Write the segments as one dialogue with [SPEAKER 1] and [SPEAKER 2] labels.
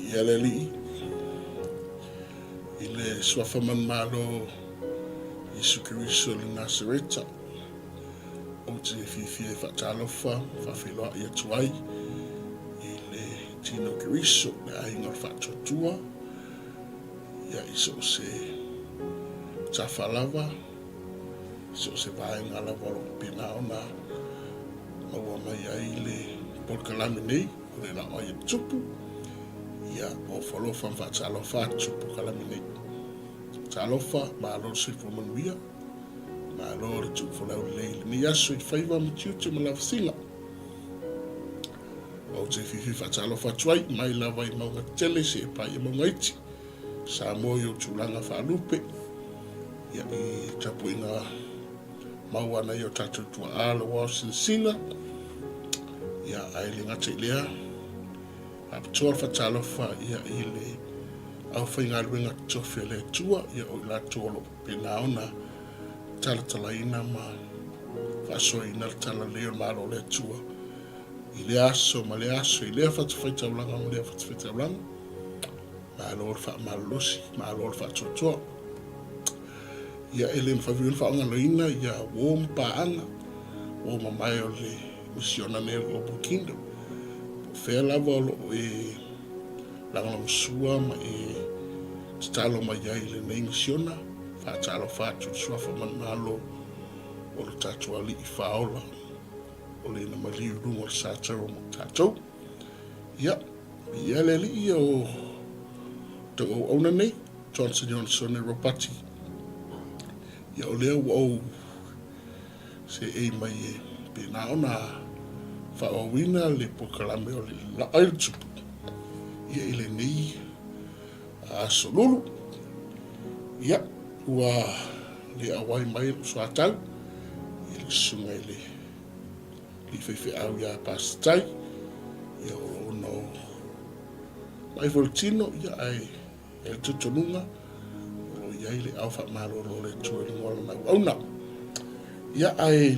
[SPEAKER 1] Viia le Alii i le Suafa Manumalo Iesu Keriso o le Nasareta. Ou te fiafia e faatalofa ma faafeiloai atu ai i le tino o Keriso, le aiga o le faatuatua, ia i so o se tafa lava, i so o se vaega lava o lo o faapena ona maua mai ai le polokalame nei o le Laau Ai a Tupu. Ia, ofo alofa ma faatalofa atu i polokalame nei. Talofa, malo le soifua manuia. Malo le tuufolau lelei i lenei aso i faiva ma tiute ma lavasiga. Ou te fiafia faatalofa atu ai mai lava i mauga tetele seia paia mauga iti. Samoa i ou tulaga faalupe, ia i tapuaiga maua ana i o tatou tuaa lau ao sinasina, ia ae le gata i lea, faapitoa le faatalofa ia i le aufaigaluega totofi a le Atua, ia o i latou o lo o faapena ona talatalaina ma faasoaina le talalelei o le Malo o le Atua i lea aso ma lea aso, i lea fatafaitaulaga ma lea fatafaitaulaga. Malo le faamalolosi, malo le faatoatoa. Ia e le mafai foi ona faaaogaloina ia uo ma paaga, uo mamae o le misiona nei o le Global Kingdom. Po o fea lava o lo o e lagolagosua ma e tatalo mai ai i lenei misiona, faatalofa atu i le suafa manumalo o lo tatou Alii Faaola o le na maliu i luga o le sa taua mo tatou. Ia, Viia le Alii o tou auauna nei, Johnson Ionesone Ropati. Ia o lea ua ou seei mai e pena ona faaauauina le polokalame o le Laai le Tupu ia i lenei aso lulu. Ia, ua le auai mai lou soatau i le susuga i le Alii faifeau ia Pasitai, ia o lo o ono mai foi le tino, ia ae e le talitonuga o lo o i ai le ao faamalolo o le Atua i luga o lana auauna. Ia ae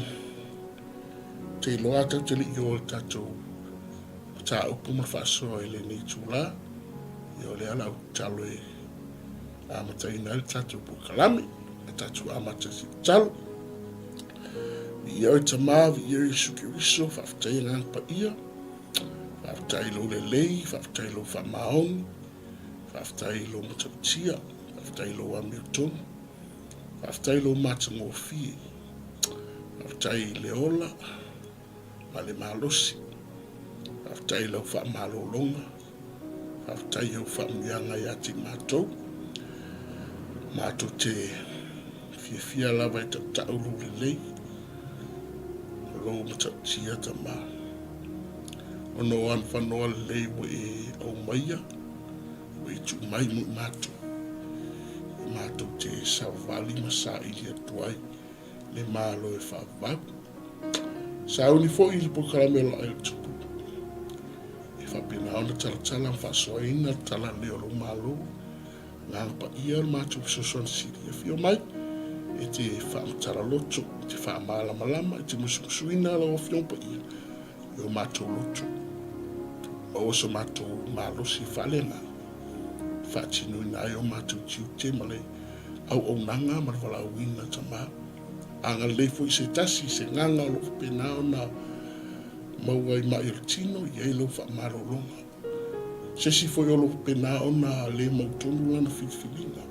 [SPEAKER 1] te iloa tatou te le i o i le tatou mataupu ma le faasoa i lenei itula, ia o lea o le a ou tatalo e amataina ai le tatou polokalame, a tatou amata i se tatalo. Viia oe Tama, viia oe Iesu Keriso, faafetai Agaga Paia, faafetai i lou lelei, faafetai i lou faamaoni, faafetai i lou matautia, faafetai i lou amiotonu, faafetai i lou matagofie, faafetai i le ola ma le malosi, faafetai i lau faamalologa, Faafetai i au faamanuiaga ia te matou. Matou te fiafia lava e tautau lou lelei, o lou matautia Tama. Ona o anofanoa lelei ua e aumaia, ua e tuu mai mo i matou. E matou te savavali ma saili atu ai le Malo e faavavau. Sauni foi i le polokalame o Laai o Tupu e faapena ona talatala ma faasoaina le talalelei o lou Malo, Agaga Paia o le matou fesoasoani sili. Afio mai e te faamatala loto, e te faamalamalama, e te musumusuina lau Afioga Paia i o matou loto. Maua so matou malosi faaleagaga e faatinoina ai o matou tiute ma le auaunaga ma le valaauina Tama. Agalelei foi se tasi i se agaga o lo o faapena ona maua i mai o le tino, i ai lau faamalologa. Se isi foi o lo o faapena ona le mautonu lana filifiliga,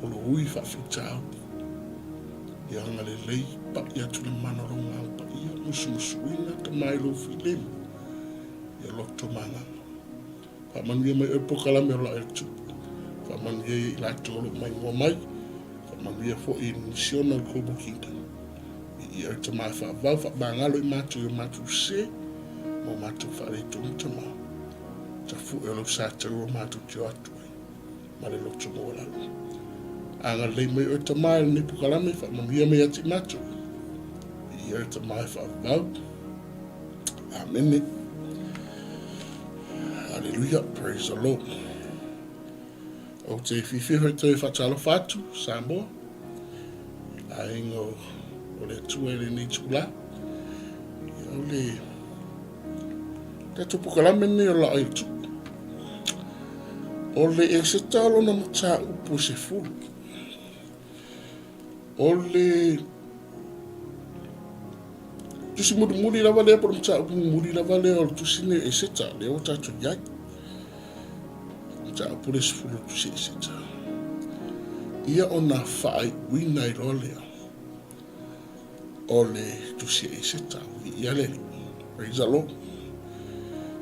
[SPEAKER 1] o lo o ui faafitauli. Ia agalelei, pai atu le mana o lou agaga paia, musumusuina Tama i lou filemu, ia loto ma agaga. Faamanuia mai oe polokalame o Lae o Tupu. Faamanuia ia i latou o lo o maimoa mai. Faamanuia foi i misiona o le Global Kingdom. Viia oe Tama e faavavau, faamagalo i matou i o matou sese ma o matou faaletonu Tama. Tafue o lau sa taua matou te o atu ai ma le loto maualalo. Agalelei mai oe Tama i lenei polokalame, faamanuia mai ia te matou. Viia oe Tama e faavavau. Amene. Hallelujah, praise the Lord. Ou te fiafia foi toe faatalofa atu, Samoa, aiga o, o le Atua i lenei itula. Ia, o le tatou polokalame lenei o Laai o le Tupu. O le Eseta o lona mataupu e 10. O le tusi mulimuli lava lea po o le mataupu mulimuli lava lea o le tusi lenei o Eseta, lea ua tatou i ai. Mataupu le 10 o le tusi Eseta. Ia ona faaiuina ai loa lea o le tusi Eseta. Viia le Alii. Praise the Lord.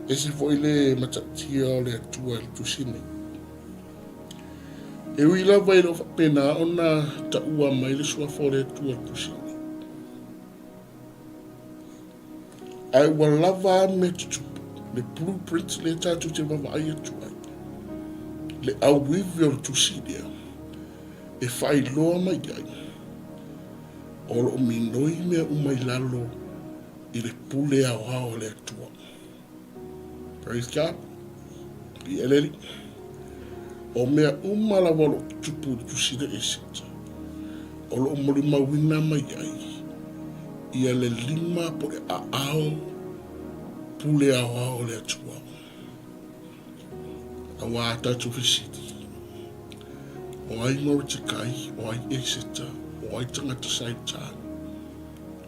[SPEAKER 1] Ese foi le matautia o le Atua i le tusi nei. E ui lava e le o faapena ona taua mai le suafa o le Atua i le tusi nei. Ae ua lava a mea tutupu, le blueprint lea tatou te vaavaai atu ai, le auivi o le tusi lea e faailoa mai ai, o lo o minoi mea uma i lalo i le pule aoao a le Atua. Praise God. Viia le Alii. O mea uma lava o lo o tutupu i le tusi le Eseta, o lo o molimauina mai ai ia le lima po o le aao pule aoao o le Atua. Aua a tatou fesili, o ai Morotekai, o ai Eseta, o ai tagata sa i uta?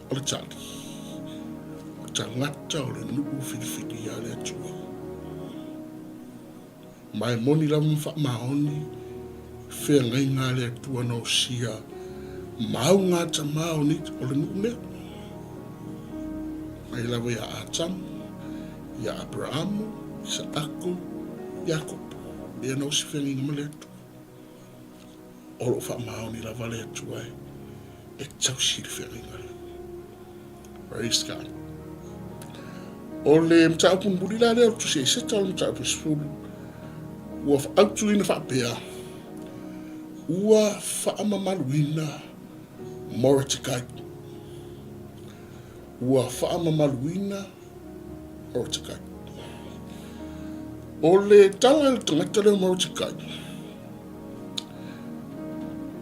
[SPEAKER 1] O le tali, o tagata o le nuu filifilia a le Atua. Ma e moni lava ma faamaoni feagaiga a le Atua na osia mau ngā tama o, nei, o le nuu lea. Mai lava ia Atamu, ia Aperaamu, Isaako, Iakopo, lea na osi feagaiga ma le Atua. O lo o faamaoni lava le Atua e, e tausi le feagaiga lea. Praise God. O le mataupu mulimuli la lea o le tusi Eseta o le mataupu e 10, ua autuina faapea, ua faamamaluina Morotekai. Ua faamamaluina Morotekai. O le tala i le tagata lea o Morotekai,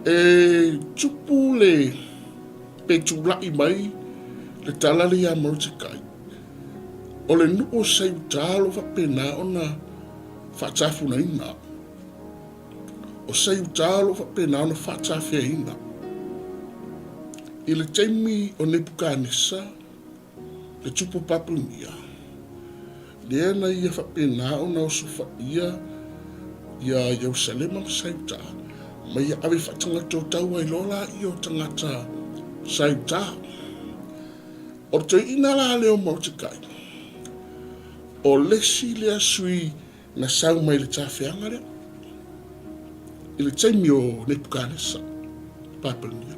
[SPEAKER 1] e tupu le pe tulai mai le tala lea ia Morotekai, o le nuu o Saiuta o lo o faapena ona faatafunaina. O Saiuta o lo o faapena ona faatafeaina. I le taimi o Nepukanesa, le tupu Papelonia, lea na ia faapena ona osofaia ia Ierusalema ma Saiuta, ma ia ave faatagata o tau ai loa laia o tagata Saiuta. O le toeaina la lea o Morotekai, o le isi lea sui na sau mai le tafeaga lea i le taimi o Nepukanesa, Papelonia.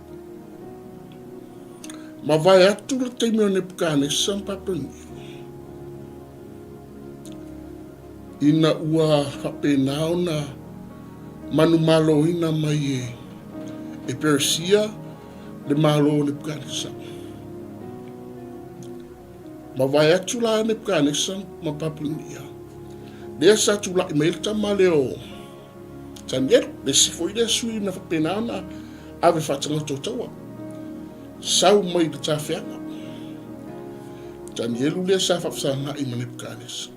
[SPEAKER 1] Mavae atu le taimi o Nepukanesa ma Papelonia, ina ua faapena ona manumaloina mai e, e Peresia le malo o Nepukanesa. Mavae atu la Nepukanesa ma Papelonia, lea sa tulai mai le tama lea o Tanielu, le isi foi lea sui na faapena ona ave faatagata o taua, sau mai le tafeaga. Tanielu lea sa faafesagai ma Nepukanesa.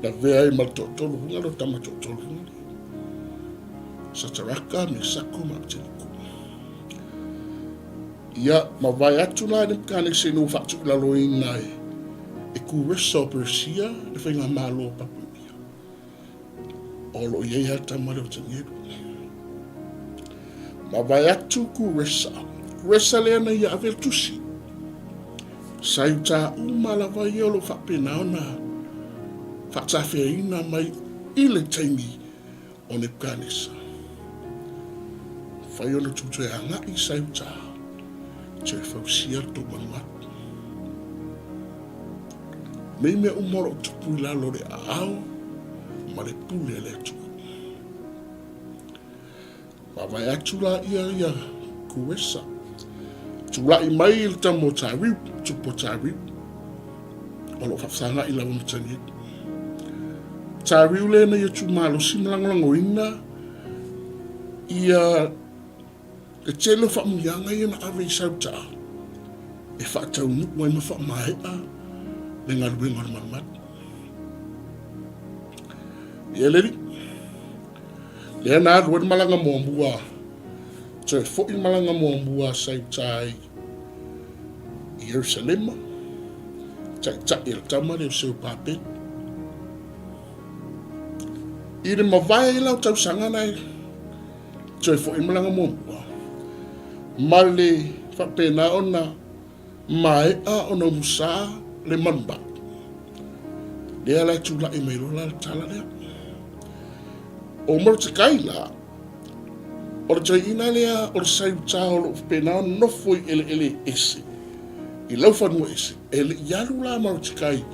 [SPEAKER 1] Lavea ai ma le toatolu huga lea o tama toatolu huga lea. Sataraka, Mesako ma Apeteneko. Ia, mavae atu la Nebukanesa ina ua faatuilaloina e, e Kuresa o Persia le faigamalo o Papelonia. O lo o i ai lava le tama lea o Tanielu. Mavae atu Kuresa. Kuresa lea na ia ave le tusi. Sa i uta uma lava ia o lo o faapena ona faatafeaina mai i le taimi o Nebukanesa. Fai ona tou toe agai i Saiuta, toe fausia le tou manuatu. Nei mea uma o lo o tupu i lalo o le aao ma le pule a le Atua. Vaavae atu la ia ia Kuresa. Tulai mai le tama o Tariu, tupu o Tariu, o lo o faafesagai lava ma Tanielu. Tariu lea na ia tumalosi ma lagolagoina ia le tele o faamuiaga ia na ave i Sautaa e faataunuu ai ma faamaea le galuega o le malumalu. Ia le alii. Lea na alu ai le malaga muamua, toe foi le malaga muamua sa i uta i Ierusalema, taitai e le tama lea o Seubabeli. I le mavae la o tausaga na e toe foi le malaga muamua, ma le faapena ona maea ona umusa le manumanu. Lea la e tulai mai loa la le tala lea. O Morotekai la, o le toeaina lea o le Saiuta o lo o faapena ona nofo i eleele ese, i laufanua ese, e le i alu la Morotekai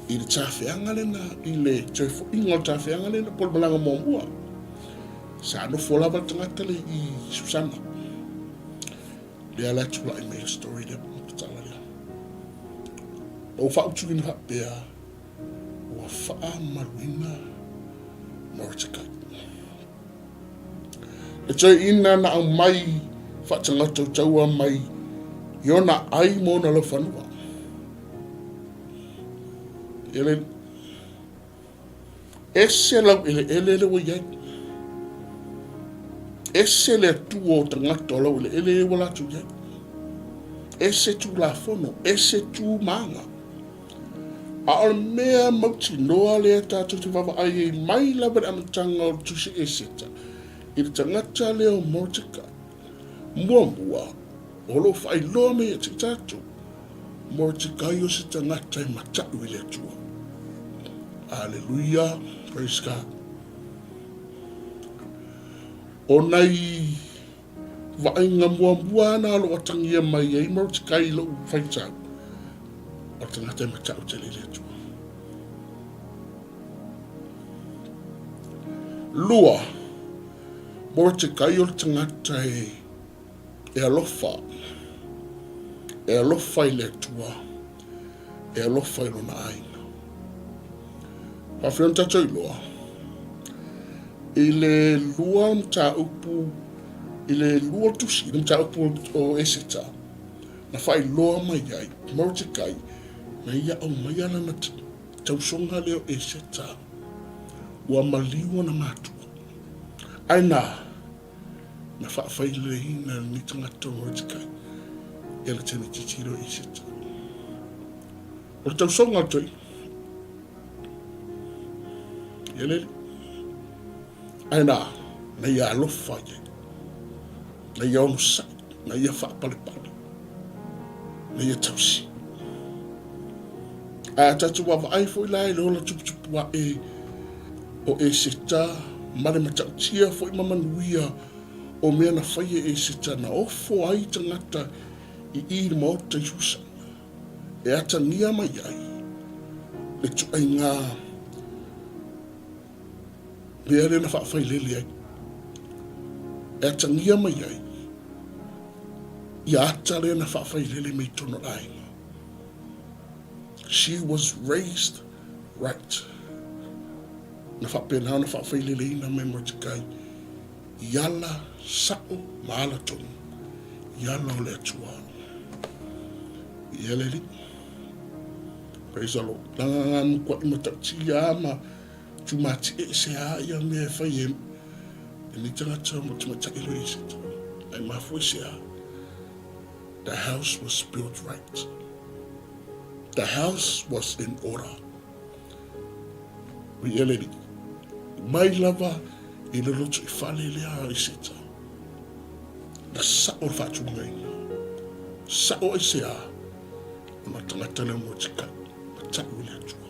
[SPEAKER 1] i le tafeaga lena, i le toe foiga o le tafeaga lena po o le malaga muamua. Sa nofo lava le tagata lea i Susana. Lea la e tulai mai le story lea, le tala lea. Na ou faautuina faapea, ua faamamaluina Mordecai. Le toeaina na aumai faatagatautaua mai i ona ai ma ona laufanua. E le Ese laueleele lea ua i ai. Ese le Atua o tagata o laueleele ua latou i ai. Ese Tulafono, ese tu ma aga. A o le mea mautinoa lea tatou te vaavaai ai mai lava i le amataga o le Tusi Eseta i le tagata lea o Mordekai, muamua, o lo o faailoa mai ia te tatou, Mordekai o se tagata e mata'u i le Atua. Aleluia, praise God. O nai vaaiga muamua na o lo o atagia mai ai Mordekai i lou faitau, o le tagata e mata'u tele i le Atua. Lua, Mordekai o le tagata e E alofa, e alofa i le Atua, e alofa i lona aiga. Faafetai ona tatou iloa, i le lua mataupu, i le lua tusi, le mataupu o Eseta, na faailoa mai ai, Morotekai, na ia aumaia lana tausoga lea o Eseta, ua maliu ona matua. Ae na, Na faafaileleiina e lenei tagata o Morotekai e le tene titilo i Eseta. O le tausoga o le toeaina. Ia lele. Ae na, na ia alofa i ai. Na ia onosai, na ia faapalepale, na ia tausi. Ae a tatou vaavaai foi la i le ola tuputupu ae o Eseta ma le matautia foi ma manuia o mea na faia e Eseta na ofo ai tagata i i le maota i Susa e atagia mai ai le ituaiga mea lea na faafailele ai e atagia mai ai ia ata lea na faafailele mai totonu o le aiga. She was raised right. Na faapena ona faafaileleina mai Mordecai i ala sa'o ma ala tonu, i ala o le Atua. Ia le Alii. Praise the Lord. Leaga nga matua'i matautia a ma tumatie'ese a ia mea e fai e lenei tagata ma tamaitai loa i Eseta. Ae mafua i se a? The house was built right. The house was in order. Reality. Mai lava i le loto i fale lea a Eseta. Na sa'o le faatulagaina. Sa'o ai se a? Ona tagata lea mo tikai. Mata'u i le Atua.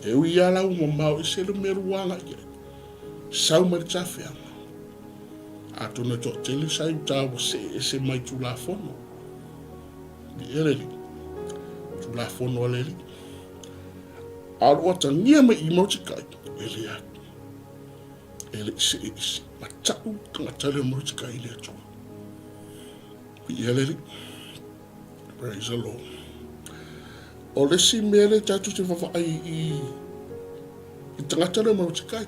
[SPEAKER 1] E ui lava la ua mamao ese le mea ua agai i ai. Sau mai le tafeaga. Atonu e toatele sa i uta ua see ese mai Tulafono. Viia le Alii. Tulafono a le Alii. A o lo o atagia mai i Morotekai, e leai. E le i see ese. Mata'u tagata lea o Morotekai i le Atua. Viia le Alii. Praise the Lord. O le isi mea lea tatou te vaavaai i i tagata lea o Morotekai,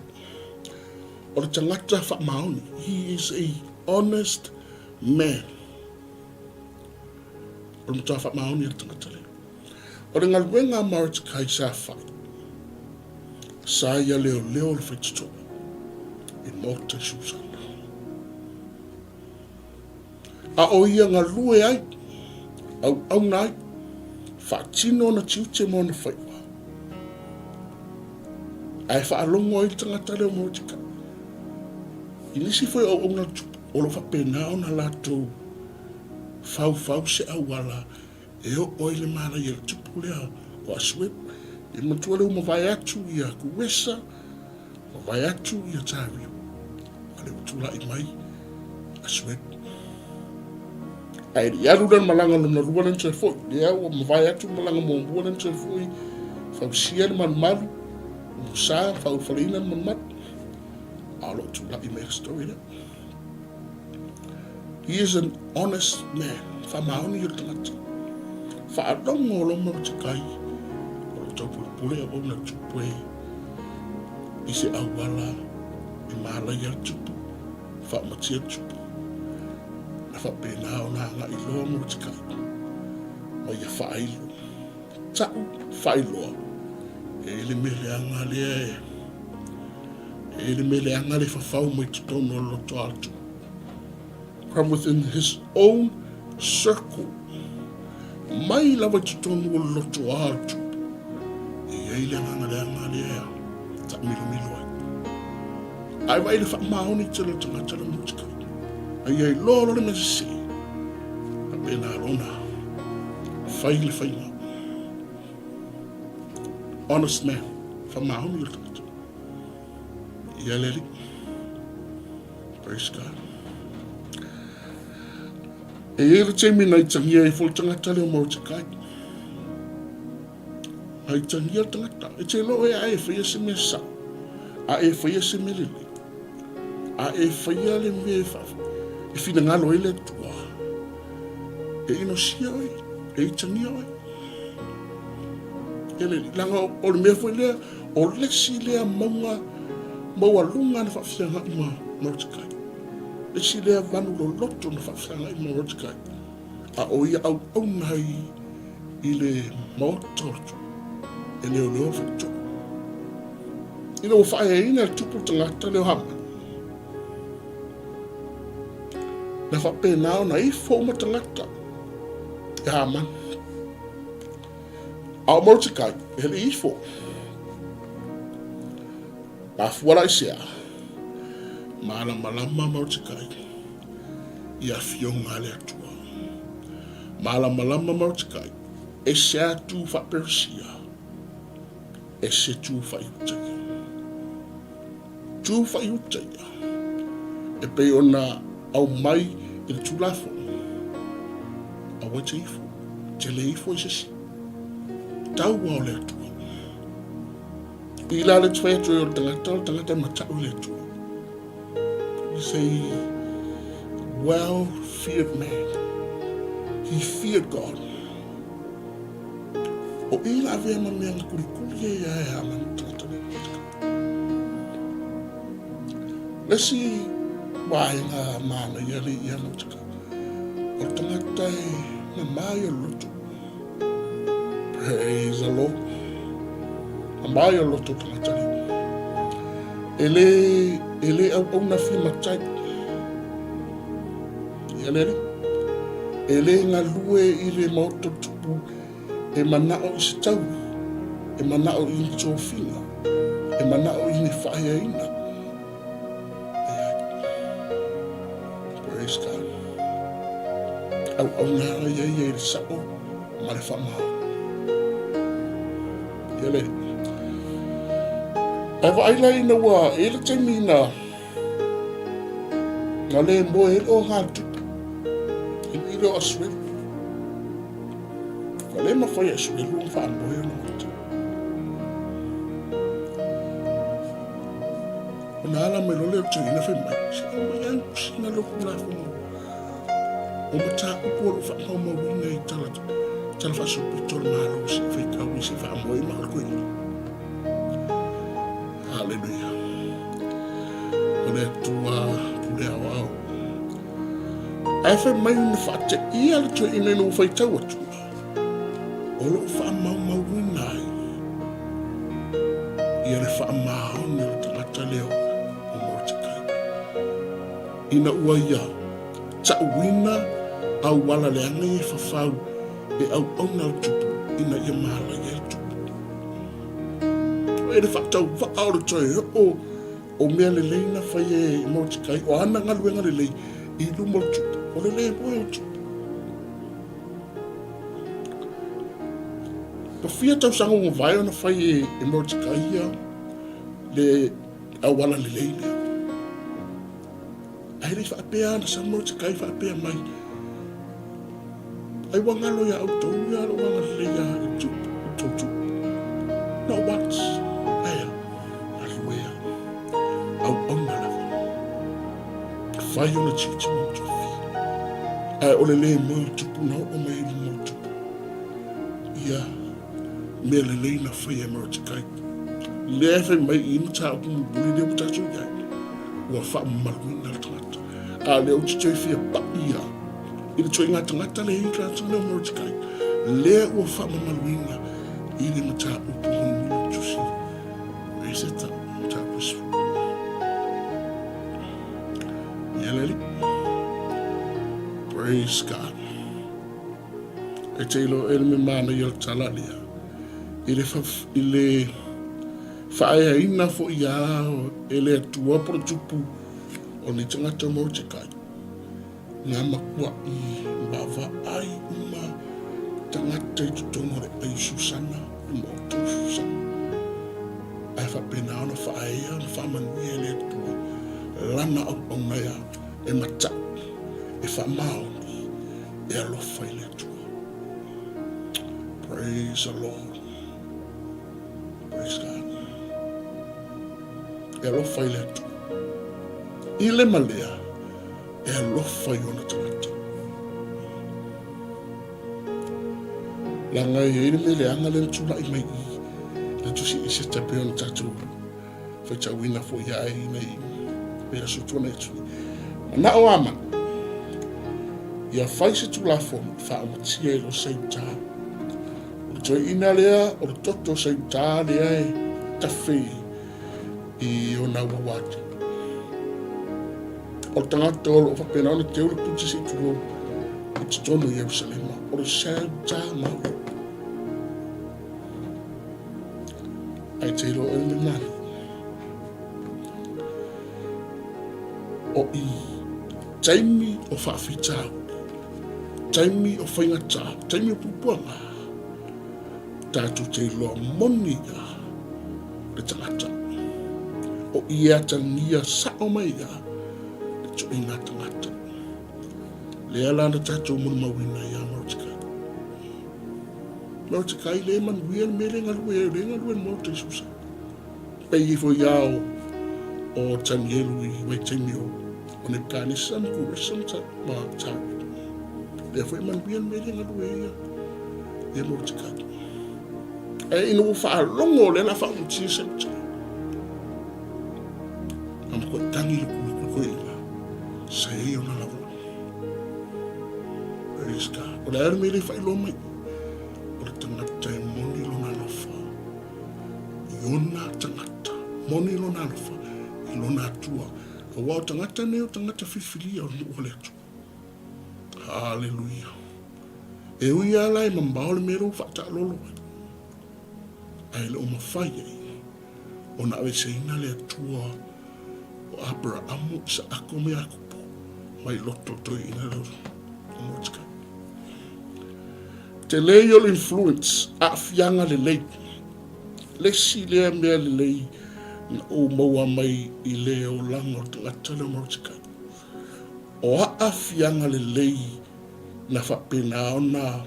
[SPEAKER 1] o le tagata faamaoni. He is a honest man. O le matua faamaoni o le tagata lea. O le galuega a Morotekai sa fai, sa ia leoleo le faitotoa. I le maota i Susana. A o ia galue ai, auauna ai, faatino ona tiute ma ona faiva. Ae faalogo ai le tagata lea o Morotekai. I nisi foi o auauna a le tupu, o lo o faapena ona latou faufau se auala e oo ai le malaia i le tupu lea o Asuelu. E manatua lea ua mavae atu ia Kuesa, mavae atu ia Tariu, a lea ua tulai mai Asuelu. Ae le i alu lea malaga lona lua lea na toe foi, lea ua mavae atu le malaga muamua lea na toe foi, fausia le malumalu, umusa, faaulufaleina le malumalu, a o lo o tulai mai le story lea. He is an honest man. Faamaoni ia le tagata. Faalogo lo Morotekai o lo taupulepule auauna tupu e i se auala e malaia le tupu, faamatia le tupu. Na faapena ona agai loa Morotekai ma ia faailo. Ta'u faailoa, e i ai le mea leaga lea e, e i ai le mea leaga le fafau mai totonu o le loto atu. From within his own circle. Mai lava i totonu o le loto atu. E i ai le agaga leaga lea e ta'amilomilo ai. Ae vaai le faamaoni tele o le tagata le motukai. A ia iloa loa le mea sese, faapena lona fai le faiga. Honest man, faamaoni le tagata. Ia le Alii. Praise God. E i ai le taimi na itagia ai foi le tagata lea o Morotekai. Na itagia le tagata. E te iloa oe a e faia se mea sao, a e faia se mea lelei, a e faia le mea e, e finagalo ai le Atua, e inosia oe, e itagia oe. E le, leaga o le mea foi lea, o le isi lea mauga maualuga na faafeagai ma Morotekai. Le isi lea vanu loloto na faafeagai ma Morotekai. A o ia auauna ai i le maota o le tupu, e leoleo le faitotoa. Ina ua faaeaina e le tupu le tagata lea o Hamani, na faapena ona ifo uma tagata e Hamani. A o Morotekai, e le i ifo. Mafua la i sea, malamalama Morotekai i afioga a le Atua. Malamalama Morotekai, ese a tū faa-Perisia, ese tū faa-Iuta ia. Tū faa-Iuta ia, e pei ona aumai i le Tulafono, aua e te ifo, te le ifo i se isi. Taua o le Atua. I la le te whai atu ai o le tagata, o le tagata e mata'u i le Atua. He's a well-feared man. He feared God. O i la avea ma mea na kulikuli e ia e ana na tagata nei. Le isi vaega manaia le ia mo tika. O le tagata e mamā i o le loto. Praise the Lord. Mamā i o le loto o tagata nei. E le, e le auauna fia matai. Ia le alii. E le galue i le maota tupu e manao i se taui, e manao i ni tofiga, e manao i ni faaeaina. Leai. Praise God. Auauna ia ia i le sao ma le faamaoni. Ia le alii. Ae vaai la ina ua e i ai le taimi na Na le moe ai le oga a le tupu, i le ile o Asuelu. Ua le mafai e Asuelu ona faamoe ona mata. Ona ala mai loa lea o le toeaina fai mai, se aumai lava le tusiga lea o Tulafono o mataupu o lo o faamaumauina i tala, tala faasolopito o le Malo se i faitau ai, se i faamoe ai ma le toeaina. Haleluia. O le Atua pule aoao. Ae fai mai na faateia le toeaina ina ua faitau atu, o lo o faamaumauina ai ia le faamaoni o le tagata lea o Morotekai. Ina ua ia ta'uina auala leaga ia e fafau e auauna le tupu ina ia malaia ai le tupu. E le faatauva'a o le toe o'o o mea lelei na fai e Morotekai, o ana galuega lelei i luma o le tupu, o le lē moe o le tupu. Ua fia tausaga ua mavae ona fai e Morotekai ia le auala lelei lea. Ae le i faapea ana sau Morotekai faapea mai, Ai ua galo iā outou ia lou agalelei iā i tupu, i tou tupu. Not once. Ae a, galuea. Auauna lava. Fai ona tiute ma ona tofi. Ae o le lē moe o tupu na oo mai ai i luma o tupu. Ia mea lelei na faia e Morotekai. Lea e fai mai i mataupu mulimuli lea ua tatou i ai, ua faamamaluina le tagata. A o lea ou te toe fia paʻi lava i le ituaiga tagata lea e i le lea o Morotekai, lea ua faamamaluina i le mataupu mulimuli o le Tusi o Eseta, mataupu e 10. Ia le Alii. Praise God. E te iloa e le mea manaia o le tala lea, i le, i le faaeaina foi a e le Atua po le tupu o nei tagata o Morotekai, nā makuaʻi vaavaai uma tagata i totonu o le ai o Susana, le maota o Susana. Ae faapena ona faaea ma faamanuia e le Atua lana auauna e mataʻu, e faamaoni, e alofa i le Atua. Praise the Lord. Praise God. E alofa i le Atua. I le ma lea, e alofa i ona tagata. Leaga e i ai le mea leaga lea na tulai mai i le tusi Eseta pei ona tatou faitauina foi ia ai nei i aso tuanai atu nei. Mana'o Amana ia fai se Tulafono e faaomatia i lo Seiutā. O le toeaina lea o le toto o Seiutā lea e tafe i ona auau atu. O le tagata o lo o faapena ona teu le puti se i tulou i totonu o Ierusalema, o le Seiutā mau. Ae te iloa oe le mea O i taimi o faafitauli, taimi o faigata, taimi o puapuaga, tatou te iloa moni ia le tagata. O i e atagia sao mai ia le toʻiga tagata. Lea la na tatou molimauina iā Morotekai. Morotekai le manuia le mea le galue ai, le galue le Maota i Susa. Pei ifo ia o, o Tanielu i vaitaimi o, o Nebukanesa ma Kuresa ma, ma Tari. Lea foi manuia le mea le galue ai ia, ia Morotekai. Ae ina ua faalogo lea la faaumutia se uta. Na matua tangi le kulekule sa i ai ona lavolavu. Praise God. O le a le mea le faailoa mai? O le tagata e moni lona alofa i ona tagata. Moni lona alofa i lona Atua. Aua o tagata nei o tagata filifilia o le nuu o le Atua. Haleluia. E ui lava la e mamao le mea lea ua faataalolo ai, ae le o mafai ai ona aveeseina le Atua o Aperaamu, Isaako ma Iakopo mai loto o toeaiina lea o Mordecai. Tele ia o le influence, aafiaga lelei. Le isi lea mea lelei na ou maua mai i le olaga o le tagata lea o Mordecai. O aafiaga lelei na faapena ona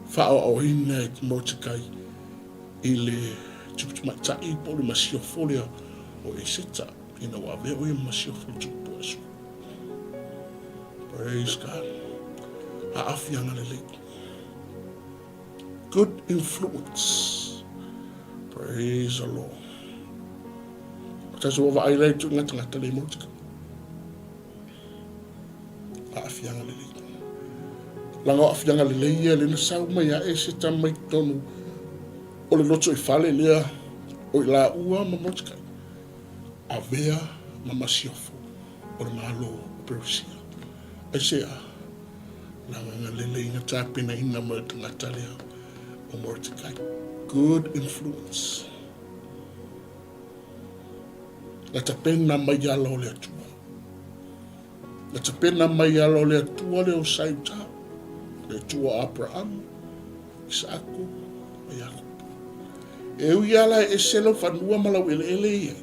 [SPEAKER 1] faaoaoina e Mordecai i le tuputamaitai po o le masiofo lea o Eseta ina ua avea o ia ma masiofo le tupu o Esua. Praise God. Aafiaga lelei. Good influence. Praise the Lord. O tatou vaavaai la i tuiga tagata le motika. Aafiaga lelei. Laga o aafiaga lelei ia lea na sau mai a Eseta mai totonu o le loto i fale lea o i laua ma Mordekai, avea ma masiofo. o le Malo o Peresia. Aisea? Leaga na lelei na tapenaina mai o le tagata lea o Morotekai. Good influence. Na tapena mai ala o le Atua. Na tapena mai ala o le Atua lea o Saiuta, le Atua o Aperahama, Isaako ma Iakopo. E ui lava la e ese lau fanua ma lau eleele i ai,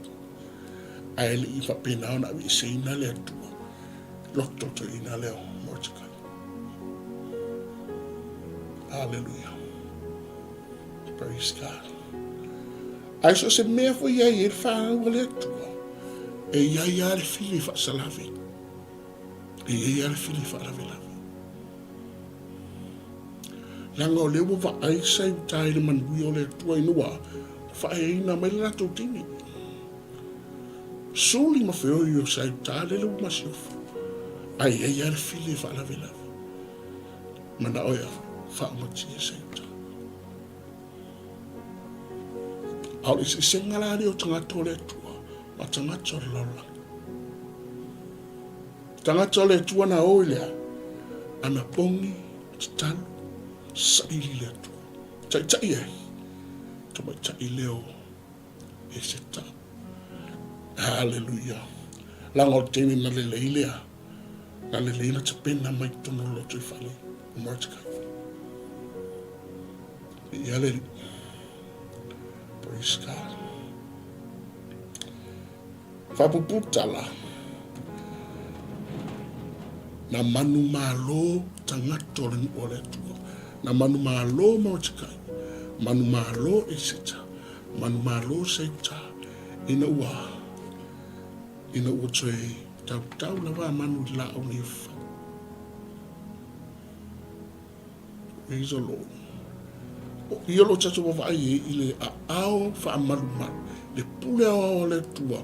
[SPEAKER 1] ae le i faapena ona aveeseina le Atua loto toeaina lea o Mordekai. Aleluia. Praise God. Ae so o se mea foi i ai e le fanau a le Atua, e i ai lava le fili e faasalave, e i ai lava le fili e faalavelave. Leaga o lea ua vaai Saiuta i le manuia o le Atua ina ua faaeaina mai le latou teine. Suli ma feoi o Saiuta lele ua masiofo, ae i ai lava le fili e faalavelave. Manao ia faaumatia Saiuta. A o le eseesega la lea o tagata o le Atua ma tagata o le lalolagi. Tagata o le Atua na o i le a? Ana pogi, tatalo, saili le Atua. Taitai ai, tamaitai lea o Eseta. Haleluia. Leaga o le taimi na lelei lea, na lelei na tapena mai totonu o le lotoifale o Mordecai. Viia le Alii. Praise God. Faapuupuu tala, na manumalo tagata o le nuu o le Atua. Na manumalo Mordecai, manumalo Eseta, manumalo Seuta, ina ua ina ua toe tautau lava a manu i laau nei fai. Praise the Lord. O i o lo tatou vaavaai ai i le aao faamalumalu, le pule aoao a le Atua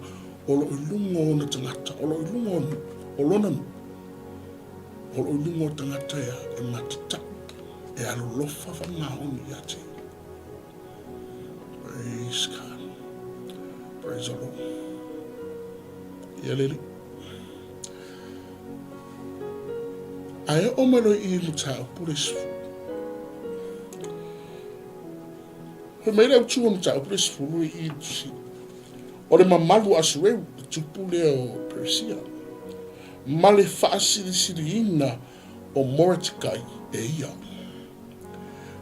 [SPEAKER 1] o lo o i luga o ona tagata, o lo o i luga o, o lona nuu, o lo o i luga o tagata ea e matatau, e alolofa faamaoni ia te ia. Praise God. Praise the Lord. Ia le Alii. Ae oo mai loa i i mataupu le 10. Fai mai le autu o mataupu le 10 i i tusi. O le mamalu o Asueu, le tupu lea o Perisia, ma le faasilisiliina o Moretikai e ia.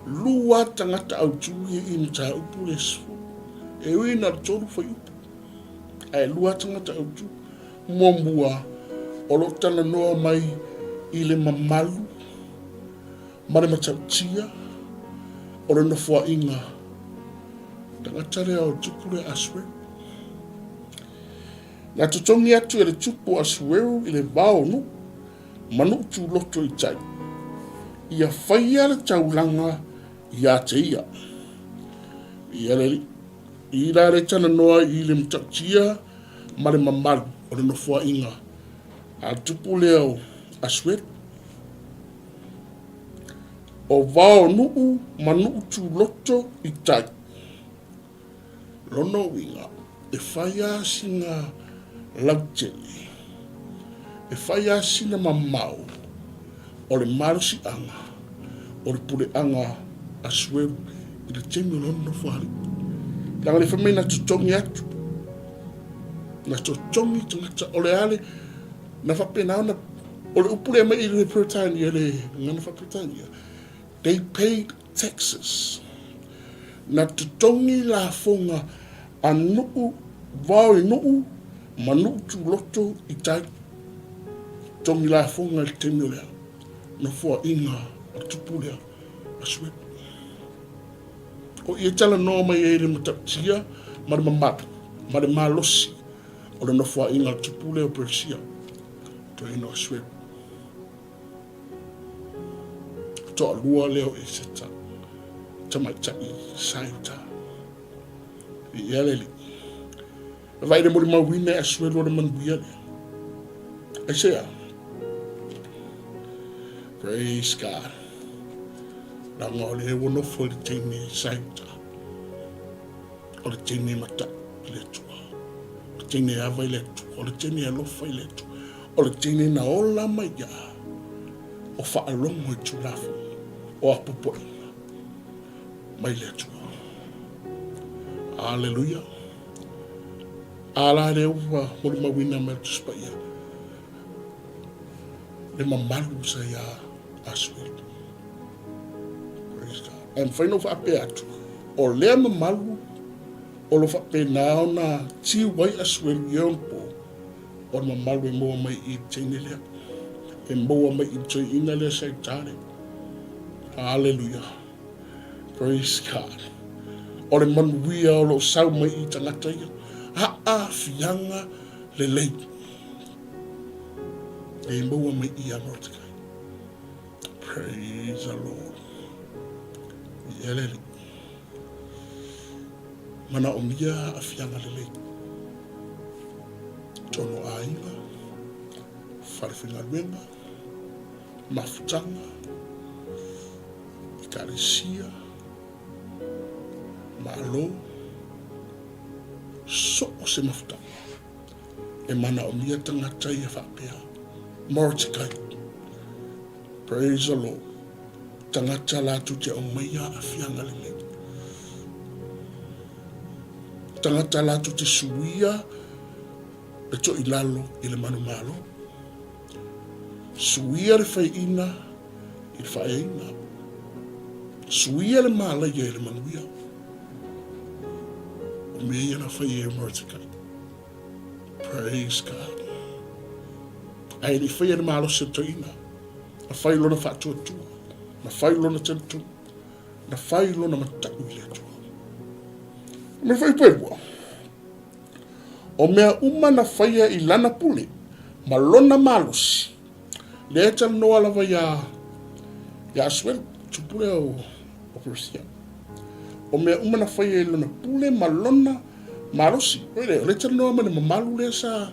[SPEAKER 1] Lua tagata autu ia i mataupu le 10. E ui na o le 3 fuaiupu, ae lua tagata autu. Muamua, o lo o talanoa mai i le mamalu ma le matautia o le nofoaiga tagata lea o tupu lea Asueru. Na totogi atu e le tupu o Asueru i le vao o Nuu ma Nuu Tuloto i tai, ia faia le taulaga ia te ia. Ia le i la le talanoa i le matautia ma le mamalu o le nofoaiga a le tupu lea o Asuelu. O vao nuu ma nuu tuloto i tai. Lona uiga, e fai lava sina lautele, e fai lava sina mamao o le malosiaga o le puleaga a Sueru i le taimi o lona nofoalii. Leaga le fai mai na totogi atu, na totogi tagata, o le a le, na faapena ona, o le upu lea mai i le Peretania, le gagana faa-Peretania, they paid taxes. Na totogi lafoga a nuu vao i nuu ma nuu tuloto i tai. Totogi lafoga i le taimi o le nofoaiga a tupu lea a Suepu. O ia talanoa mai ai le matautia ma le mamalu ma le malosi o le nofoaiga a tupu lea o Persia, toeaina o Suepu. Toalua lea o Eseta, tamaitai Saiuta. Viia le Alii. E vaai le molimauina e Asuelu o le manuia lea. Aisea? Praise God. Leaga o lea ua nofo i le teine Saiuta. O le teine matai i le Atua. O le teine ava i le Atua. O le teine alofa i le Atua. O le teine na ola mai ia o faalogo i Tulafono o apoapoaiga mai le Atua. Aleluia. A la lea ua molimauina mai le Tusi Paia le mamalu sa ia Asuelu. Praise God. Ae mafai ona ou faapea atu, o lea mamalu o lo faapena ona tiu ai Asuelu i ona po, o le mamalu e maua mai i le teine lea. E maua mai i le toeaina lea sa i uta lea. Hallelujah. Praise God. O le manuia o lo o sau mai i tagata ia. Aafiaga lelei. E maua mai ia Mordecai. Praise the Lord. I elele. Manaomia aafiaga lelei. Tono aiga, fale faigaluega, mafutaga, ekalesia, Malo, so o se mafutaga e manaomia tagata ia faapea. Mordecai. Praise the Lord. Tagata latou te aumaia aafiaga lelei. Tagata latou te suia le toilalo i le manumalo. Suia le faiina i le faaeaina. Suia le malaia i le manuia. O mea ia na fai e Mordecai. Praise God. Ae le i faia le malosi o le toeaina, na fai lona faatuatua, na fai lona talitonu, na fai lona matau i le Atua. O mea foi poelua, o mea uma na faia i lana pule ma lona malosi, lea e talanoa lava iā iā Asuelu, tupu lea o, o Persia. O mea uma na faia i lona pule ma lona malosi. O lea, o lea e talanoa ma le mamalu lea sa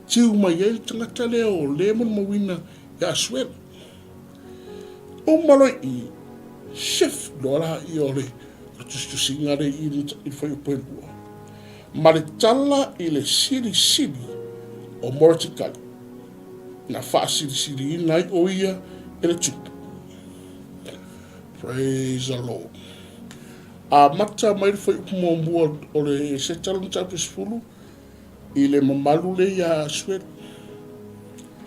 [SPEAKER 1] tiu mai ai le tagata lea o lea molimauina iā Asuelu. Uma loa i i, shift loa laia o le tusitusiga lea i i le fuaiupu e lua. Ma le tala i le silisili o Moretikai, na faasilisiliina ai o ia e le tupu. Praise the Lord. Amata mai le fuaiupu muamua o le Eseta lona mataupu e 10, I le mamalu lea iā Asuelu.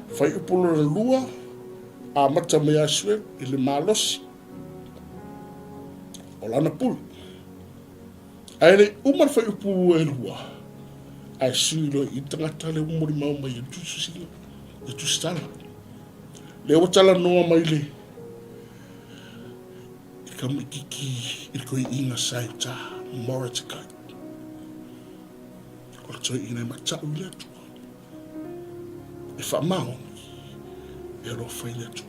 [SPEAKER 1] Fuaiupu lona lua, amata mai Asuelu i le malosi o lana pule. Ae le i uma le fuaiupu e lua, ae sui loa i le tagata lea ua molimau mai e le tusitusiga, le tusitala. Lea ua talanoa mai le i tamaititi i le toeaina sa i uta, Mordecai. O le toeaina e matau i le Atua, e faamaoni, e alofa i le Atua.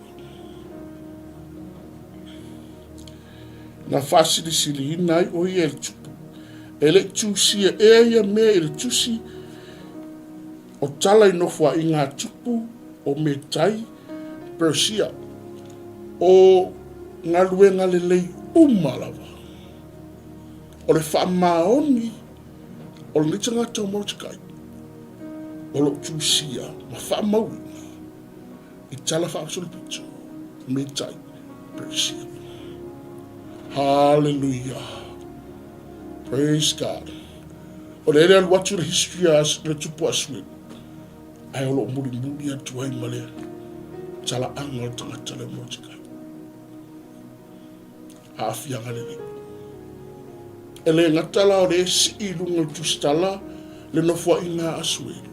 [SPEAKER 1] Na faasilisiliina ai o ia e le tupu. E le i tusia ea ia mea i le tusi o tala i nofoaiga a tupu o Metai Persia, o galuega lelei uma lava. O le faamaoni o lenei tagata o Mordecai, o lo o tusia ma faamauina i tala faasolopito Metai Persia. Hallelujah. Praise God. O le ele alu atu le history a le tupu a Asuelu, ae o lo o mulimuli atu ai ma le talaaga o le tagata lea o Mordecai. Aafiaga lelei. E le gata la o le sii i luga o le tusitala le nofoaiga a Asuelu,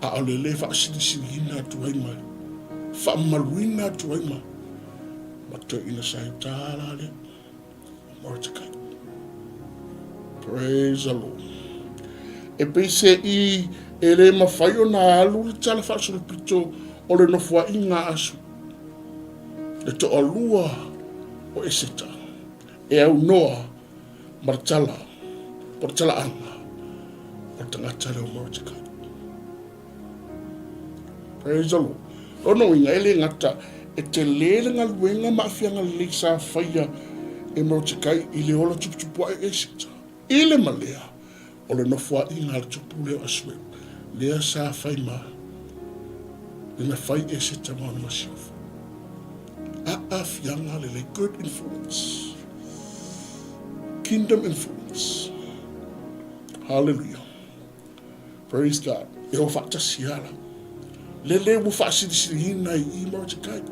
[SPEAKER 1] a o le le faasilisiliina atu ai ma faamamaluina atu ai ma ma toeaina sa i uta la lea. Mordecai. Praise the Lord. E pei se i e le mafai ona alu le tala faasolopito o le nofoaiga a Asu. Le toalua o Eseta e aunoa ma le tala o le talaaga o le tagata lea o Mordecai. Praise the Lord. Lona uiga, e le gata e tele le galuega ma aafiaga lelei sa faia e Mordecai i le ola tuputupu ae Esita. I le malea o le nofoaiga a le tupu lea o Asuelu, Lea sa fai ma le na fai Eseta ma ona masiofo. Aafiaga lelei, good influence. Kingdom influence. Hallelujah. Praise God. E o faatasi ala. Lele ua faasilisiliina i i Mordecai.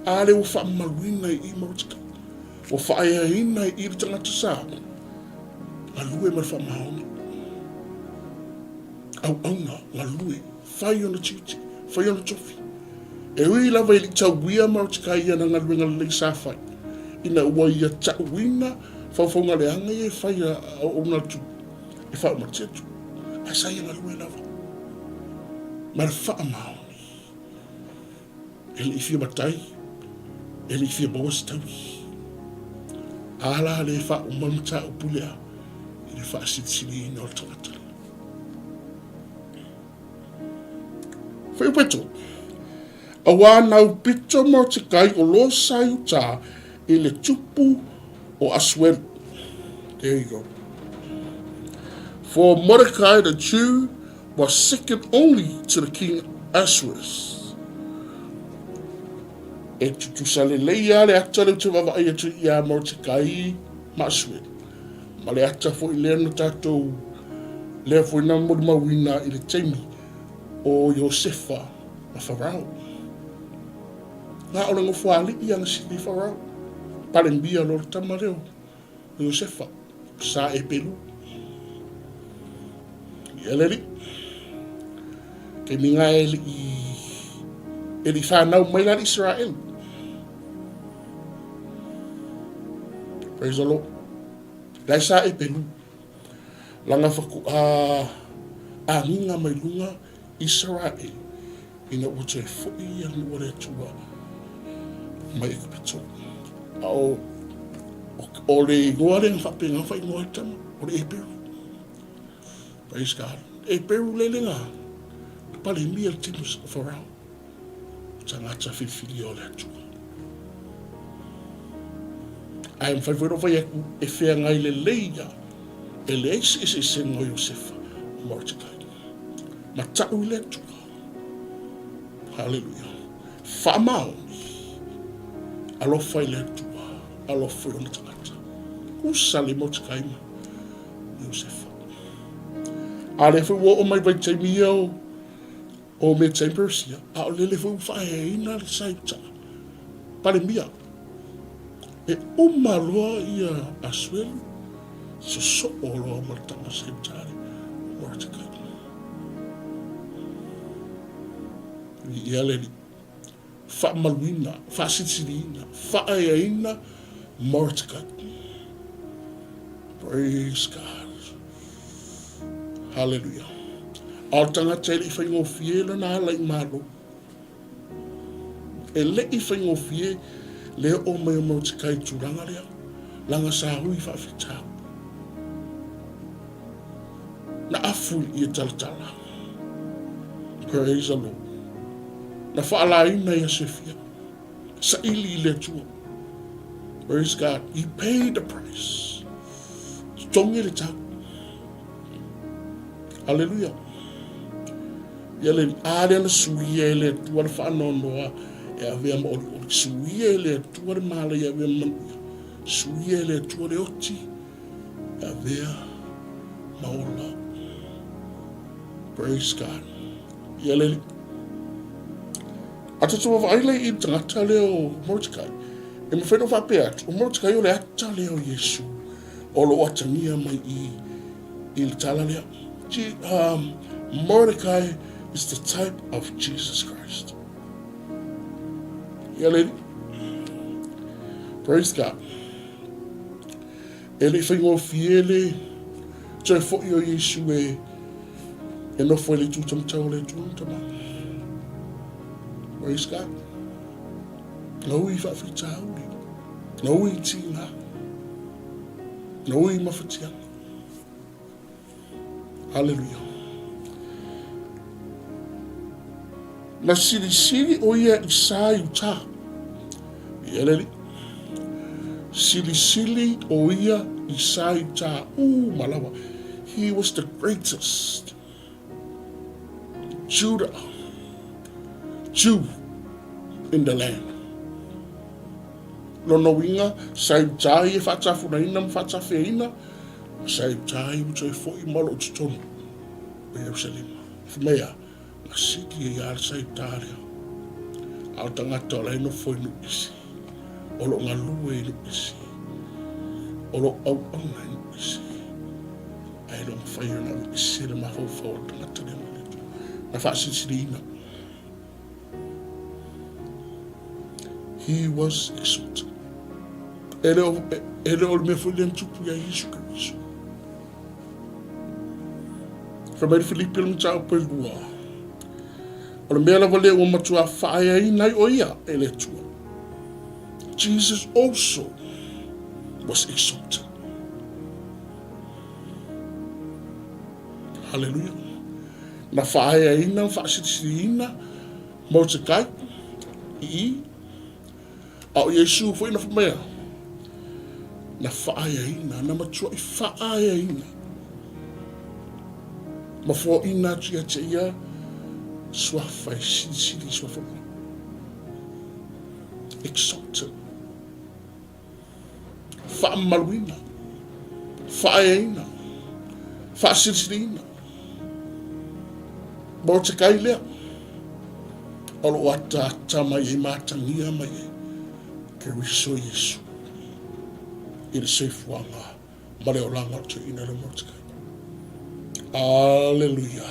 [SPEAKER 1] A le ua faamamaluina i i Mordecai. Ua faaeaina i i le tagata sa. Galue ma le faamaoni. Auauna, galue, fai ona tiute, fai ona tofi. E ui lava e le i tauia Mordecai i ana galuega lelei sa fai, ina ua ia tauina faufauga leaga ia e fai a auauna a le Tupu e faaumatia atu, ae sa ia galue lava ma le faamaoni. E le i fia matai, e le i fia maua se taui. A la le faauma le mataupu lea i le faasilisiliina o le tagata lea. Fuaiupu e 3. Auā nau pito Morotekai o lo sa i uta i le tupu o Asuelu. There you go. For Mordecai the Jew was second only to the king Ahasuerus. E tutusa lelei lava le ata lea ou te vaavaai atu iā Morotekai ma Asuelu. Ma le ata foi lea na tatou, lea foi na molimauina i le taimi o Iosefa ma Farao. Na o le nofoalii a na sili Farao. Palemia loa le tama lea o Iosefa, sa e pelu. Ia le alii. Taimi na e lii, e lii whanau mai la le Israel. Praise the Lord. Lai sa e pelu. Langa whaku a agiga mai lunga Israel ina ua toe foʻi ia nuu a le Atua mai Ekipito. A o, o le igoa lea na faapena ona faaigoa ai le tama, o le Eperu. Praise God. Eperu le lena, na palemia le tino o Farao, tagata filifilia o le Atua. Ae mafai foi ona fai atu e feagai lelei ia e leai se eseesega o Iosefa ma Morotekai. Matau i le Atua. Haleluia. Faamaoni. Alofa i le Atua. Alofa i ona tagata. Usa le Morotekai ma Iosefa. A lea foi ua oo mai vaitaimi ia o O Metia i Persia, a o lele foi ua faaeaina le Saita Palemia. E uma loa ia Asuelu, sosoo loa ma le tama Saita o Morotekai. Viia le Alii. Faamaluina, faasilisiliina, faaeaina Morotekai. Praise God. Haleluia. A o le tagata e le i faigofie lona ala i Malo. E le i faigofie le oo mai o Morotekai i tulaga lea, laga sa hui faafitauli. Na afu i ia talatala. Praise the Lord. Na faalaina i aso e fia. Saili i le Atua. Praise God. He paid the price. Totogi le tau. Hallelujah. Ia le a lea na suia e le Atua le faanoanoa e avea ma olioli. Suia e le Atua le mala e avea ma manuia. Suia e le Atua le oti e avea ma ola. Praise God. Ia le A tatou vaavaai la i le tagata lea o Mordecai, e mafai ona faapea atu, o Mordecai o le ata lea o Iesu o lo o atagia mai i i le tala lea. G, um, Mordecai is the type of Jesus Christ. Ia le Praise God. E le i faigofie le toe foʻi o Iesu e e nofo i le itu taumatau o le Atua ma Tama. Praise God. Na ui faafitauli, na ui tīgā, na ui mafatiaga. Haleluia. Na silisili ʻo ia i sa i uta. Ia le alii. Silisili ʻo ia i sa i uta. Ū malawa. He was the greatest. Judah, Jew in the land. Lona uiga, sa i uta ai e faatafunaina ma faatafeaina, ma sa i uta ai ua toe foi ma o lo o totonu o Ierusalema. Fai mai a, na sili ai lava le sa i uta lea. A o tagata o la e nofo i nuu ese, o lo o galue i nuu ese, o lo o auauna i nuu ese, ae le o mafai ona aveese le mafaufau o le tagata lea mai le Atua. Na faasilisiliina. He was exalted. E le o, e le o le mea foi lea na tupu ia Iesu Keriso. Fai mai le Filipi o le mataupu e lua. O le mea lava lea ua matua faaeaina ai o ia e le Atua. Jesus also was exalted. Haleluia. Na faaeaina ma faasilisiliina Mordekai i i, a o Iesu foi na fai mai a, na faaeaina, na matuai faaeaina ma foaina atu ia te ia suafa e silisili suafa uma. Exalted. Faamamaluina, faaeaina, faasilisiliina. Mordekai lea, o lo o ataata mai ai ma atagia mai ai Keriso Iesu i le soifuaga ma le olaga o le toeaina lea o Mordekai. Aleluia!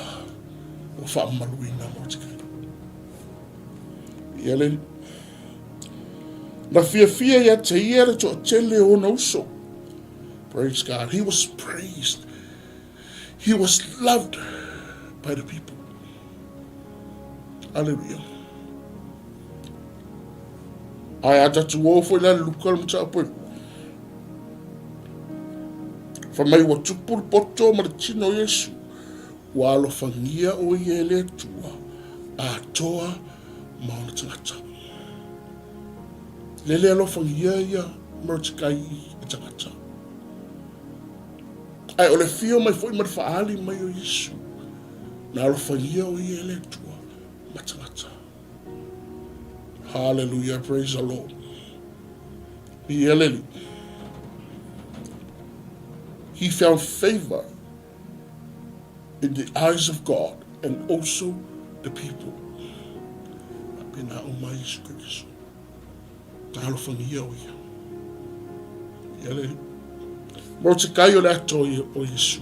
[SPEAKER 1] Ua faamamaluina Mordekai. Ia le Na fiafia ia te ia le toatele o ona uso. Praise God. He was praised. He was loved by the people. Hallelujah. Ae a tatou o foi la le Luka le mataupu e lua. Fai mai ua tupu le poto ma le tino o Iesu. Ua alofagia o ia e le Atua atoa ma ona tagata. Lele alofagia ia Mordecai e tagata. Ae o le fio mai foi ma le faaali mai o Iesu, na alofagia o ia e le Atua ma tagata. Hallelujah, praise the Lord. Ia le He found favor in the eyes of God and also the people. Faapena uma Iesu Keriso. Na alofagia o ia. Ia le Mordekai o le ato o Iesu.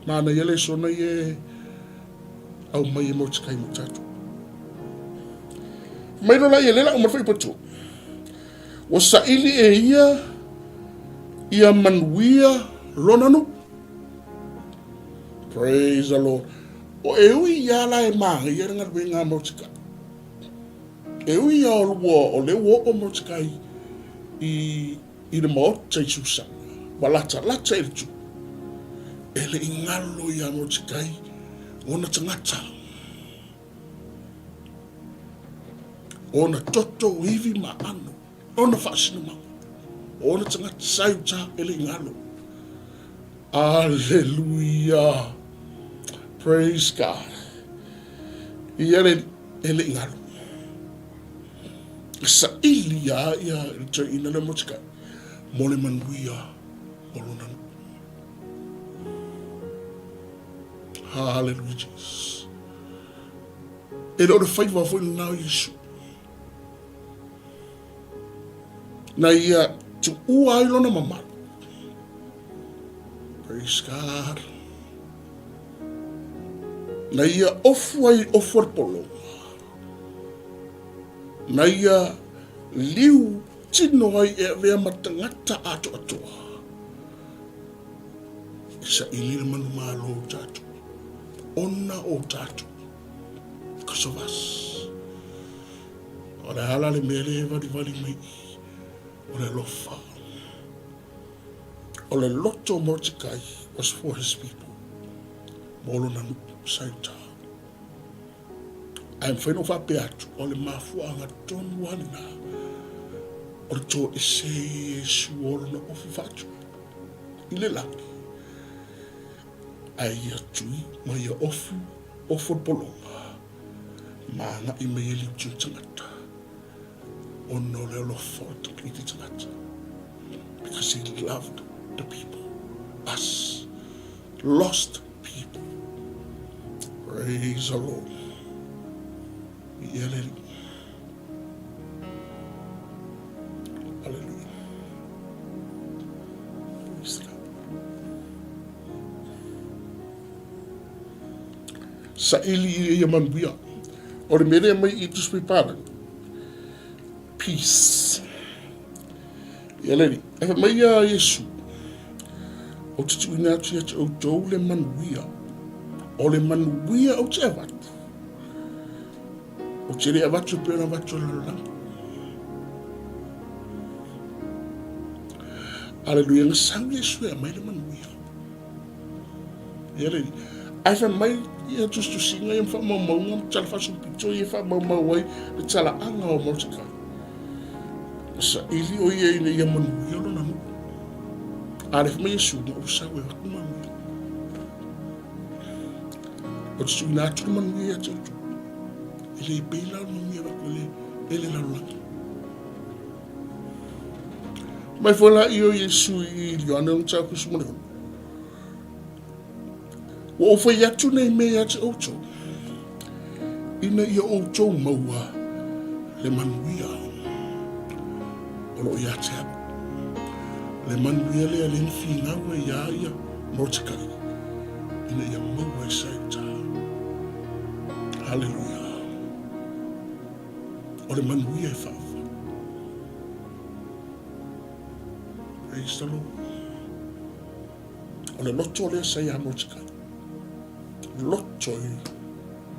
[SPEAKER 1] Manaia le sona ie au mai e Mordekai mo tatou. Mai lola ia lela o marfai patu. Ua saili e ia ia manuia lona nuu. Praise the Lord. O e ui ia la e māia le galuega a Mordekai. E ui ia o lua o le ua oo Mordekai i, i le maota i Susa. Ua lata lata i le tu. E le i ngalo ia Mordekai ona tagata. Ona toto ivi ma ano, ona faasinomaga, ona tagata sa i uta e le i galo. Aleluia! Praise God. Ia le, e le i galo. E saili ia ia le toeaina lea Mordecai mo le manuia o lona nuu. Hallelujah Jesus. E le o le faiva foi lena o Iesu. Na ia tuua ai lona mamalu. Praise God. Na ia ofu ai ofu o le pologa. Na ia liu tino ai e avea ma tagata atoatoa. E saili le manumalo o tatou, ona o tatou, because of us. O le a la le mea lea e valivali mai i, o le alofa. O le loto o Mordecai was for his people, mo lona nuu sa i uta. Ae mafai ona ou faapea atu, o le mafuaaga tonu lava lena o le toese i Iesu o lona ofu faatu i le lagi, ae ia tui ma ia ofu Ofo le pologa ma agai mai ai le itu tagata ona o le alofa o le iti tagata. Because he loved the people, us, lost people. Praise the Lord. Ia le Alii. Hallelujah. Praise God. Saili i ia manuia. O le mea lea mai i Tusui Palangi. Peace. Ia le Alii. E fai mai ia Iesu, Ou te tuuina atu ia te outou le manuia. O le manuia ou te avatu. Ou te le avatu e pei ona avatu e le lalolagi. Aleluia, na sau Iesu e aumai le manuia. Ia le Ae fai mai ia tusitusiga ia ma faamaumauga ma tala faasolopito ia e faamaumau ai le talaaga o Mordecai. Na saili o ia ina ia manuia lona nuu. A le fai mai Iesu, na ou sau e avatu manuia. Ou te tuuina atu le manuia ia te outou. E le pei la o le manuia e avatu e le, e le lalolagi. Mai foi la i o Iesu i Ioane ona tau kusu mo le ono. Ua ou fai atu nei mea ia te outou, ina ia outou maua le manuia o lo o ia te au. Le manuia lea lea na finau ai iā ia Mordecai, ina ia maua e sa i uta. Haleluia. O le manuia e faafa. Praise the Lord. O le loto lea sa iā Mordecai. Loto i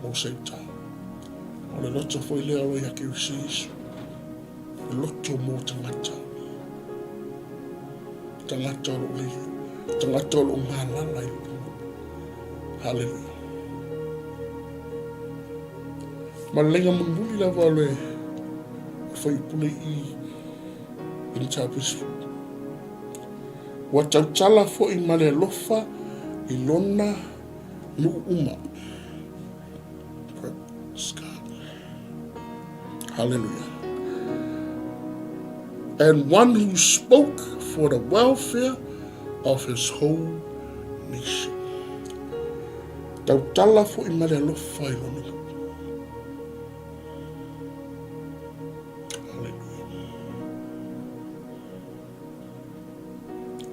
[SPEAKER 1] Mose i uta. O le loto foi lea o lo o ia Keriso Iesu. Loto mo tagata. Tagata o lo o lele. Tagata o lo o malala i le Haleluia. Ma le laina mulimuli lava o le fuaiupu nei i i le mataupu 10. Ua tautala foi ma le alofa i lona nuu uma. Praise God. Hallelujah. And one who spoke for the welfare of his whole nation. Tautala foi ma le alofa i lona nuu. Hallelujah.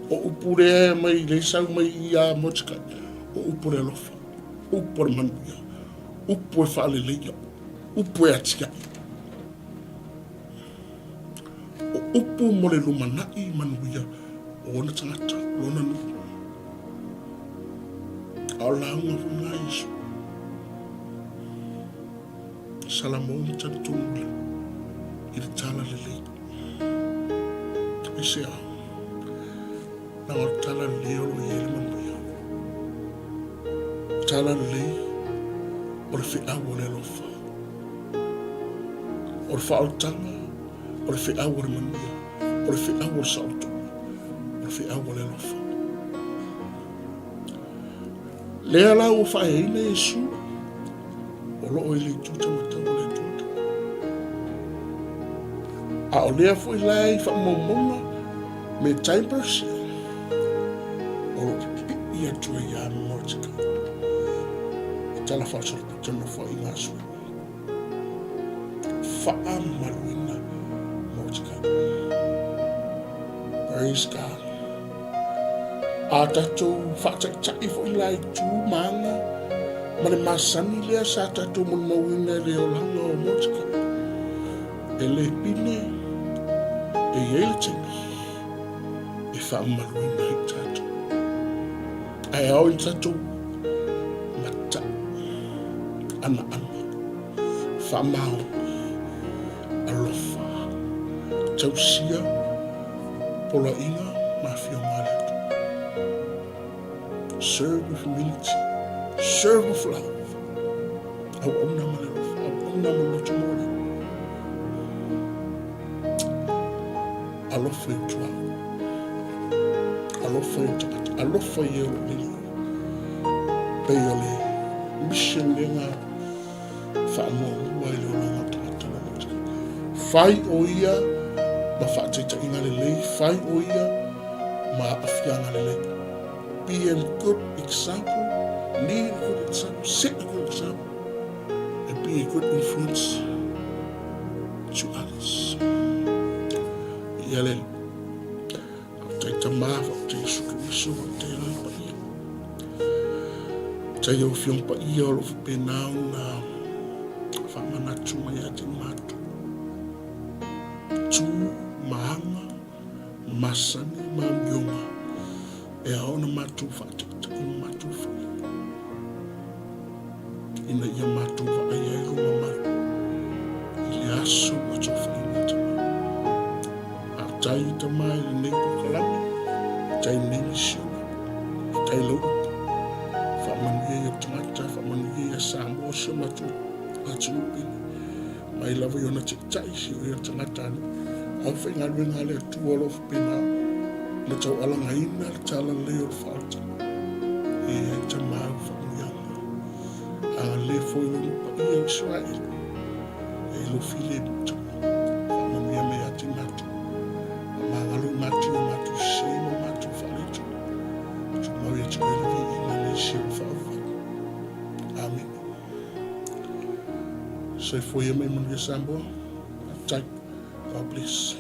[SPEAKER 1] O upu lea mai le sau mai ia Mordecai. O upu le alofa, upu o le manuia, upu e faaleleia, upu e atiae. O upu mo le lumanai manuia o ona tagata, lona nuu. A o lauga foi lena a Iesu. Salamo ma talitonu i le tala lelei. Aisea, leaga o le tala lelei o lo o i ai le manuia. Tala lelei o le feau o le alofa. O le faaolataga, o le feau o le manuia, o le feau o le saolotoga, o le feau o le alofa. Lea la ua faaeaina Iesu, o lo o i le itu taumatau o le Atua. A o lea foi la i faamaumauga me time Persia, o lo o pipii atu ai ia Mordecai. E tala faasolopito nofoaiga a Asuelu. Faamamaluina Mordecai. Praise God. A tatou faataitai foi la i tu ma aga ma le masani lea sa tatou molimauina i le olaga o Mordecai. E le pine e i ai le taimi e faamamaluina ai tatou. Ae ao ina tatou matai, anaana, faamaoni, alofa, tausia poloaiga ma afioga a le Atua. Serve with humility, serve with love. Auauna ma le alofa, auauna ma le loto maualalo. Alofa i ou tuaoi. Alofa i ou tagata. Alofa i e o lo o lele. Pei o le mission lea na faamuamua i le olaga o tagata loloto. Fai o ia ma faataitaiga lelei, fai o ia ma aafiaga lelei. Be a good example, lead a good example, set a good example, and be a good influence to others. Ia le Faafetai Tama, faafetai Iesu Keriso, faafetai Agaga Paia. Faafetai lau Afioga Paia o lo o faapena ona faamanatu mai ia te matou. Tu ma aga, masani ma amioga e ao ona matou faataitai ma matou fai ina ia matou vaai ai lou mamalu i le aso ua tofaiga Tama. Faafetai Tama i lenei polokalame, faafetai i lenei misiona, faafetai i lau upu. Faamanuia i ou tagata, faamanuia ia Samoa si o matou atunuu pele. Mai lava i ona taitai, si o ia tagata anu. Aufaigaluega a le Atua o lo o faapena ona taualagaina le talalelei o le faaolataga. E ai Tama au faamanuiaga. Agalelei foi i lou nuu paia o Isaraelu. E i lou filemu Tama. Faamanuia mai ia te matou. Faamagalo i matou i matou sese ma matou faaletonu. Tumau ia te oe le viiga nei seia ua faavavau. Amene. Soifua ia ma ia manuia Samoa. Faafetai. God bless.